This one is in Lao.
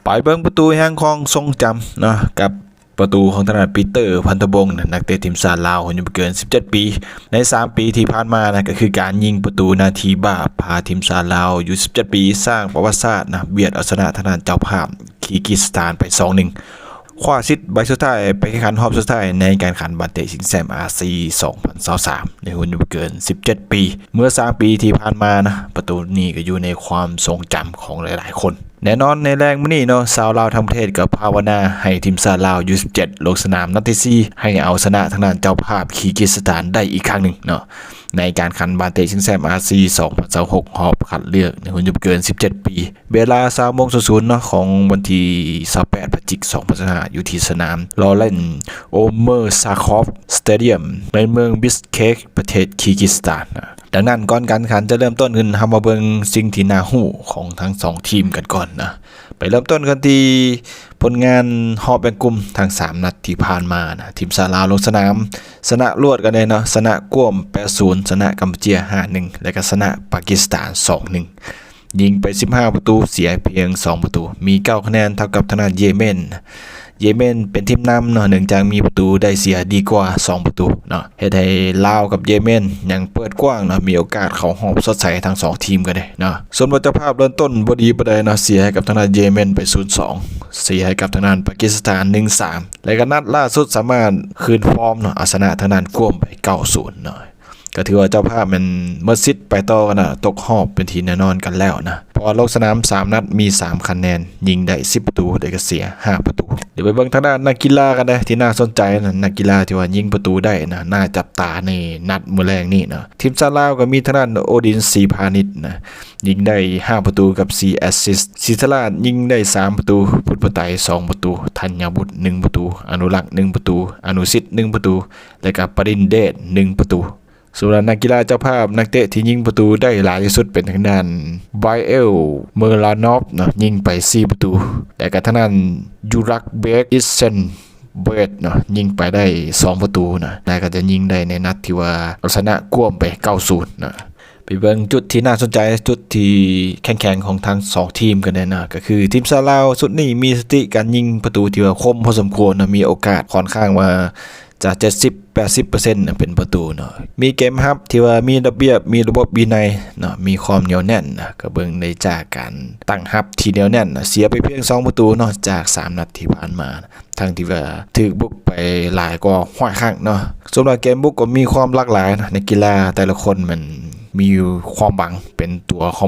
ໄປເບິ່ງປະຕູແຫ່ງຄວາມຊົງຈຳເນາະ ກັບປະຕູຂອງທາງດ້ານປີເຕີ ພັນທະວົງ ນະ ນັກເຕະທີມຊາດລາວ ອາຍຸບໍ່ເກີນສິບເຈັດປີ ໃນສາມປີທີ່ຜ່ານມານະ ກໍຄືການຍິງປະຕູໜ້າທີ່ບາບ ພາທີມຊາດລາວອາຍຸສິບເຈັດປີ ສ້າງປະຫວັດສາດນະ ບຽດເອົາຊະນະທາງດ້ານເຈົ້າພາບ ຄີກິສຖານໄປສອງໜຶ່ງ ຄວ້າສິດໃບສຸດທ້າຍໄປແຂ່ງຂັນຮອບສຸດທ້າຍໃນການແຂ່ງຂັນບານເຕະຊິງແຊມອາຊີ ສອງພັນຊາວສາມ ໃນຮຸ່ນອາຍຸບໍ່ເກີນສິບເຈັດປີ ເມື່ອສາມປີທີ່ຜ່ານມານະ ປະຕູນີ້ກໍຢູ່ໃນຄວາມຊົງຈຳຂອງຫຼາຍໆຄົນ. ແນ່ນອນໃນແລງມື້ນີ້ເນາະ ຊາວລາວທັງປະເທດກໍພາວະນາໃຫ້ທີມຊາດລາວ ຢູສິບເຈັດ ລົງສະໜາມນັດທີສີ່ ໃຫ້ເອົາຊະນະທາງດ້ານເຈົ້າພາບຄີກິສຖານໄດ້ອີກຄັ້ງໜຶ່ງເນາະ ໃນການແຂ່ງຂັນບານເຕະຊິງແຊມອາຊີ ສອງພັນຊາວຫົກ ຮອບຄັດເລືອກໃນຮຸ່ນອາຍຸບໍ່ເກີນສິບເຈັດປີ ເວລາຊາວໂມງສູນເນາະ ຂອງວັນທີຊາວແປດ ພະຈິກ ສອງພັນຊາວຫ້າ ຢູ່ທີ່ສະໜາມ Lauren Omer Sakhov Stadium ໃນເມືອງບິສເຄກ ປະເທດຄີກິສຖານນະ. ດັ່ງນັ້ນ ກ່ອນການແຂ່ງຂັນຈະເລີ່ມຕົ້ນຂຶ້ນ ເຮົາມາເບິ່ງສິ່ງທີ່ໜ້າຮູ້ຂອງທັງສອງທີມກັນກ່ອນນະ. ໄປເລີ່ມຕົ້ນກັນທີ່ຜົນງານຮອບແບ່ງກຸ່ມທັງສາມນັດທີ່ຜ່ານມານະ. ທີມຊາດລາວລົງສະໜາມ ຊະນະລວດກັນເດ້ເນາະ, ຊະນະກວມ ແປດສູນ, ຊະນະກຳປູເຈຍ ຫ້າໜຶ່ງ ແລະກະຊະນະປາກິສຖານ ສອງໜຶ່ງ. ຍິງໄປສິບຫ້າປະຕູ ເສຍພຽງສອງປະຕູ ມີເກົ້າຄະແນນ ເທົ່າກັບທາງດ້ານເຢເມນ. ເຢເມນເປັນທີມນຳເນາະ ເນື່ອງຈາກມີປະຕູໄດ້ເສຍດີກວ່າສອງປະຕູເນາະ ເຮັດໃຫ້ລາວກັບເຢເມນຍັງເປີດກວ້າງເນາະ ມີໂອກາດເຂົ້າຮອບສົດໃສທັງສອງທີມກັນເດ້ເນາະ. ສ່ວນວ່າເຈົ້າພາບເລີ່ມຕົ້ນບໍ່ດີປານໃດເນາະ ເສຍໃຫ້ກັບທາງດ້ານເຢເມນໄປສູນສອງ ເສຍໃຫ້ກັບທາງດ້ານປາກິສຖານ ໜຶ່ງສາມ ແລະກະນັດລ່າສຸດສາມາດຄືນຟອມເນາະ ເອົາຊະນະທາງດ້ານກວມໄປ ເກົ້າສູນເນາະ. ກໍຖືວ່າເຈົ້າພາບແມ່ນໝົດສິດໄປຕໍ່ກັນນະ ຕົກຮອບເປັນທີ່ແນ່ນອນກັນແລ້ວນະ ເພາະວ່າລົງສະໜາມສາມນັດມີສາມຄະແນນ ຍິງໄດ້ສິບປະຕູ ແລະກະເສຍຫ້າປະຕູ. ດຽວໄປເບິ່ງທາງດ້ານນັກກິລາກັນເດ້ ທີ່ໜ້າສົນໃຈນະ ນັກກິລາທີ່ວ່າຍິງປະຕູໄດ້ນະ ໜ້າຈັບຕາໃນນັດມື້ແລງນີ້ນະ. ທີມຊາດລາວກໍມີທາງດ້ານໂອດິນ ສີພານິດນະ ຍິງໄດ້ຫ້າປະຕູກັບສີ່ແອັດຊິດ, ສີທະລາດຍິງໄດ້ສາມປະຕູ, ພຸດປະໄຕສອງປະຕູ, ທັນຍະວຸດໜຶ່ງປະຕູ, ອະນຸລັກໜຶ່ງປະຕູ, ອະນຸສິດໜຶ່ງປະຕູ ແລະກະປະດິນເດດໜຶ່ງປະຕູ. ສຳລັບນັກກິລາເຈົ້າພາບ ນັກເຕະທີ່ຍິງປະຕູໄດ້ຫຼາຍທີ່ສຸດເປັນທາງດ້ານ ໄບເອວ ເມີລານອບເນາະ ຍິງໄປສີ່ປະຕູ ແລະກະທາງດ້ານ ຢູຣັກເບກ ອິດເຊັນເບດເນາະ ຍິງໄປໄດ້ສອງປະຕູນະ ແລະກະຈະຍິງໄດ້ໃນນັດທີ່ວ່າເອົາຊະນະກວມໄປເກົ້າສູນນະ. ໄປເບິ່ງຈຸດທີ່ໜ້າສົນໃຈ ຈຸດທີ່ແຂງໆຂອງທັງສອງທີມກັນແດ່ນະ ກໍຄືທີມຊາດລາວຊຸດນີ້ມີສະຖິຕິການຍິງປະຕູທີ່ວ່າຄົມພໍສົມຄວນນະ ມີໂອກາດຂ້ອນຂ້າງວ່າ ຈະເຈັດສິບແປດສິບເປີເຊັນເປັນປະຕູເນາະ. ມີເກມຮັບທີ່ວ່າມີລະບຽບ ມີລະບົບວິໄນເນາະ ມີຄວາມໜຽວແໜ້ນນະ ກໍເບິ່ງໄດ້ຈາກການຕັ້ງຮັບທີ່ໜຽວແໜ້ນນະ. ເສຍໄປພຽງສອງປະຕູເນາະ ຈາກສາມນັດທີ່ຜ່ານມາ ທັງທີ່ວ່າຖືກບຸກໄປຫຼາຍກວ່າຮ້ອຍຄັ້ງເນາະ. ສ່ວນວ່າເກມບຸກກໍມີຄວາມຫຼາກຫຼາຍນະ ນັກກິລາແຕ່ລະຄົນມັນມີຄວາມຫວັງເປັນຕົວຂອງ